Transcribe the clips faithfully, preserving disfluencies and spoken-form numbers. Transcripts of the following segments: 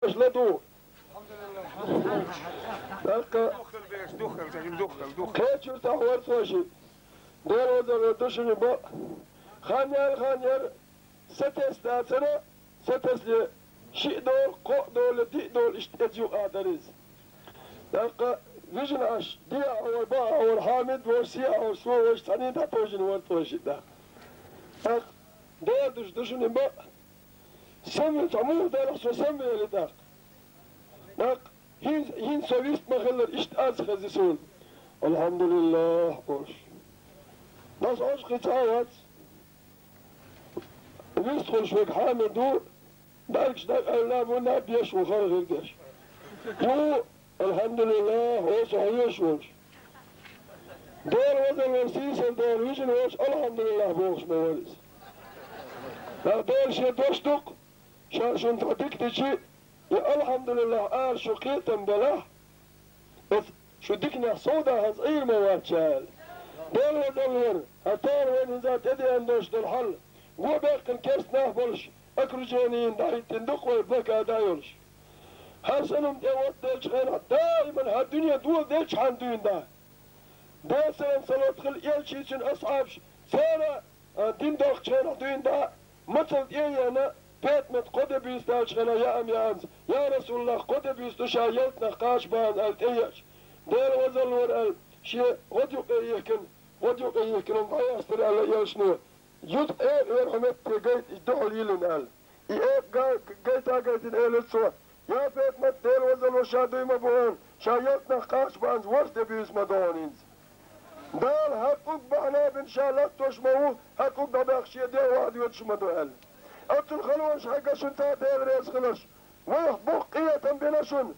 Аш ладу. ТӀаккха кхечуьра тӀехь вара тхо шиъ. Дела везар вара ду шуна бакъ. Хан яьлла, хан яра, сатесна дацара, сатесле шиъ долу, кхоъ долу, диъ долу, иштта эца юкъа дара иза. ТӀаккха вижина аш, диъ а вара, бакъ а вара, Хьамид вара, сиа а вара, со вара, цхьаьний дӀатовжина вара тхо шиъ тӀаккха. ТӀаккха Дела душ ду шуна бакъ. Самве цхьа муха делахь, со самвели тӀаккха. ТӀаккха хӀинца, хӀинца со вист ма хиллара, иштта аз хеза суна. Алхьамдулиллах, олуш. Дас Ӏожкхи ца а вац. Вист хуьлуш верг Хьамид ву, бӀаьргаш дӀа а аьлла, ву наб еш ву хара хир деш. Ву, алхьамдулиллах, оцу хьоьжуш волуш. Дела везар вара сийсара Дела вижина волуш, алхьамдулиллах бохуш ма вара иза. ТӀаккха Дела шен дош ду-кх, ша шуна цхьа дика дичи, и алхьамдулиллах ала шу кхетам белахь, оцу шу диканех совдахьанца Ӏийр ма вац ша аьлла. Дела везар вара, хӀара тара вайна хӀинца тӀедеана долуш долу хьал, го баьккхина керста нах болуш, окружениена дӀахӀиттина ду-кх вай, блокада а йолуш. ХӀара санна тӀе оттаделлачу хенахь, даиман хӀара дуьне доладелчхьана дуьйна дӀа. Делан салам-салот хила элчий, цуьнан асхьабаш, цара а, дин доккхучу хенахь дуьйна дӀа, мацалла тӀе а еана, ПетӀамат кхо де буьйса далчу хенахь яа-м яанза: «Я Расулаллах, кхо де буьйса ду ша ялтанах кхача бахьанза», аьлла тӀееача, Дела везар вара аьлла, шен гӀодаюкъе йихкина, гӀодаюкъе йихкина дӀаяьстира аьлла элчано, юха а эр хьо метте гайта и дуьхьал йиллина аьлла. И э га-, гайта а гайтина элира цо: «Я ПетӀамат, Дела везар вара ша дуй ма бу хьуна, ша ялтанах кхача бахьанза ворхӀ де буьйса ма ду хьуна хӀинца. Дала хӀара уггар бахьана бина ша латтош ма ву, хӀара уггар дӀабаьхча шен дегӀ вахьа доьдуш ма ду», аьлла. Оццул халонаш хьегна шуна цара Дела реза хиларш. Вайх боккха къинхетам бина шуна.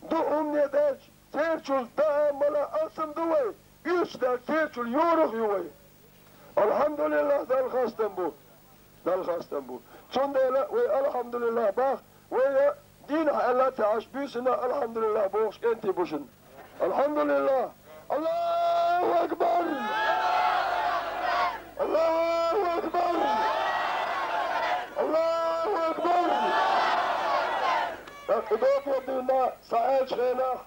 Ду хӀумане даьлча, церачул даа, мала алсам ду вай, оьшуш даьлча, церачул йоьрах ю вай. Алхьамдулиллах, Далла хастам бу. Далла хастам бу. Цундела вай алхьамдулиллах баха, вай дийнахь аьлла ца Ӏаш, буьйсанна алхьамдулиллах бохуш кӀентий бу шуна. Алхьамдулиллах! Аллаху акбар! Аллаху акбар! Аллаху акбар! ТӀаккха и доп дина схьаьллачу хенахь,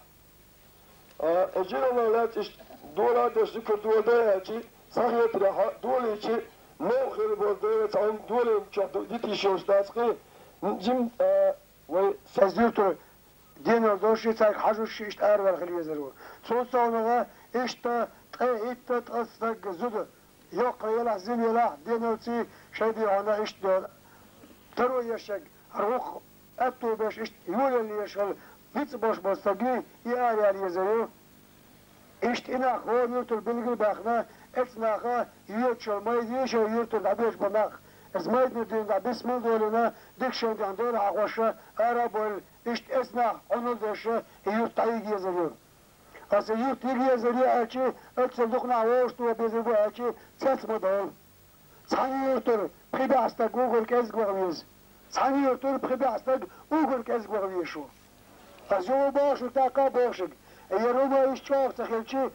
а, и жиналла лаьцна иштта дола а деш, зикр дола дай аьлчи, схьахетарехь долийчи, новкъа хир болу дай цхьа хӀума долийначохь ду-, дитийша йолуш дац кхин. Жим, а, вай са зуьртара денал долуш, цаьрга хьажуш иштта араваьлла хила везар ву. Цул совнагӀа иштта ткъе хӀитта, ткъа стаг зуда, йоккха елахь, зина елахь, деналций шайн дегӀана иштта таро еш ерг, хӀара вукху аьтту беш иштта йолаелла езаш хилла, ницкъ болуш болу стаге и араяла езар ю. Иштта и нах хӀора юьртара билгал а баьхна, эцу наха йоьдуш йолу майда ю шайн юьртара дӀабоьдуш болу нах. Иза майданара дуьйна дӀа бисмал а долийна, дика шайна тӀехь дела хьахош, ара а бовлийна, иштта эцу наха Ӏуналла деш и юрт дӀайига езар ю. Аса юрт йига езар ю аьлчи, оццул дукха нах вовшахтоха безар бу аьлчи, цец ма довла. Цхьана юьртара пхи бӀе стаг уггар кӀезиг ваха веза. Цхьана юьртара пхи бӀе стаг уггар кӀезиг ваха везаш ву. Аса юха бохуш тӀаккха а бохушиг. Я рума иштта чӀогӀа ца хилчи,